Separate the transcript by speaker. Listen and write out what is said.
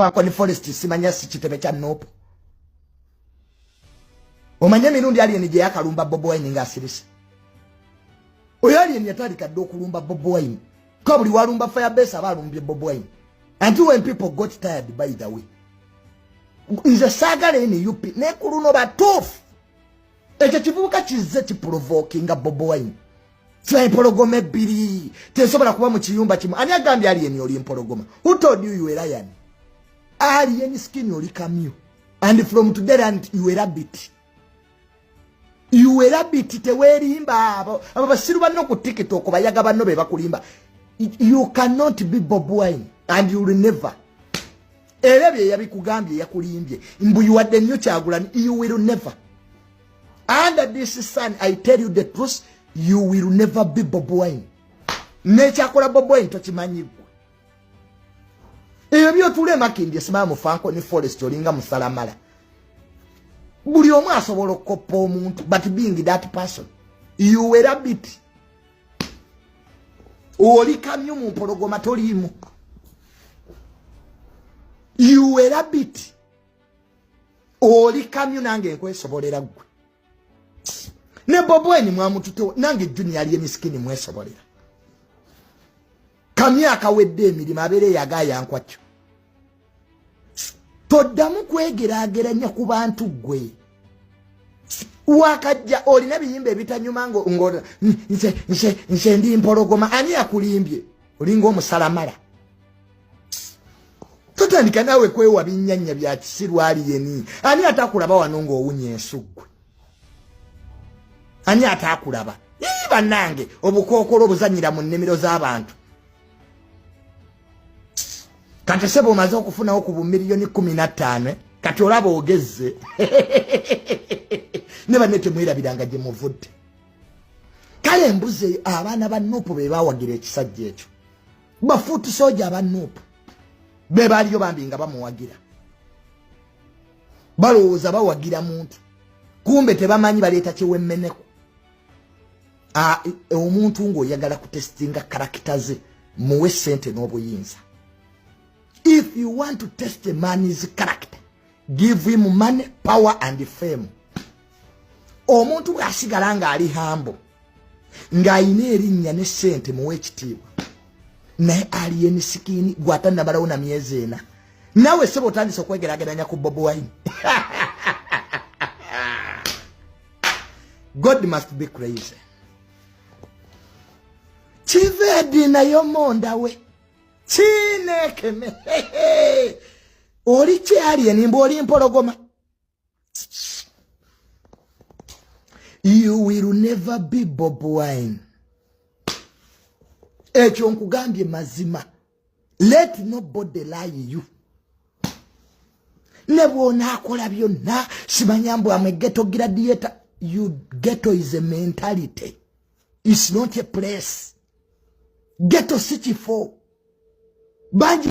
Speaker 1: Falcon Forest simanya si kitebe kya NUP. Omanye emirundi Alien gye yakalumba Bobi Wine ng'asirise. Oyo Alien yatandika dda okulumba Bobi Wine. Kuba buli walumba Firebase aba alumbye Bobi Wine. Until when people got tired, by the way. Nze saagala NUP naye ku luno batuufu. Ekyo kivubuka kizze kiprovokinga Bobi Wine. Sina empologoma ebbiri tesobola kuba mu kiyumba kimu. Ani agambye Alien oli empologoma? Who told you you were lion? Alien Skin, oli kamyu. And from today and you were rabbit. You were rabbit, teweerimba. Abo basiru banno ku TikTok bayaga banno be bakulimba. You cannot be Bobi Wine and you will never. Era bye yabikugambye yakulimbye. Mbu you are the new Kyagulanyi, you will never. Under this sun, I tell you the truth, you will never be Bobi Wine. Nekyakola Bobi Wine tokimanyi ggwe. Ebyo byotula emakindi esimaya mu Falcon Forest olinga musalamala. Buli omu asobola okukoppa omuntu, but being that person, you were a bit. Oli kamyu mu mpologoma toliimu. You were a bit. Oli kamyu nange nkwesobolera ggwe. Ne Bobi Wine mwamutute nange Junior ali emisikini mwesobolera. Kamyu akawedde emirimu abeere yagayankwakyo. Toddamu kwegeraageranya ku bantu ggwe. Wakajja olina ebiyimba ebitanyuma ngo nze ndi mpologoma. Ani yakulimbye? Olinga omusalamala. Totandika naawe kwewa binnyanya bya kisiru Alien. Ani atakulaba wano ng'owunya ensuggwe? Ani atakulaba? Ii bannange, obukookolo obuzannyira mu nnimiro z'abantu. Kati sebo omaze okufunawo ku bumiliyoni 15, kati olaba ogezze. Ne banne temwerabiranga gye muvudde. Kale embuzi abaana ba NUP be bawagira ekisajja ekyo. Bafuutu soja aba NUP be baaliyo bambi nga bamuwagira. Balowooza bawagira muntu. Kumbe tebamanyi baleeta kiwemmeneko. Omuntu ng'oyagala kutestinga character ze, muwe ssente n'obuyinza. If you want to test a man's character, give him money, power and fame. Omuntu bw'asigala ng'ali humble, ng'ayina erinnya ne ssente, muwe ekitiibwa. Naye Alien Skin gw'atannamalawo na myezi 4. Naawe ssebo otandise okwegeraageranya ku Bobi Wine. God must be crazy. Kivedi nayo monda we. Chinekeme. Oli ki Alien mbu oli mpologoma? You will never be Bobi Wine. Ekyo nkugambye mazima. Let nobody lie you. Ne bw'onaakola byonna simanya mbu amwe ghetto gladiator. You ghetto is a mentality. It's not a place. Ghetto si kifo. Bangi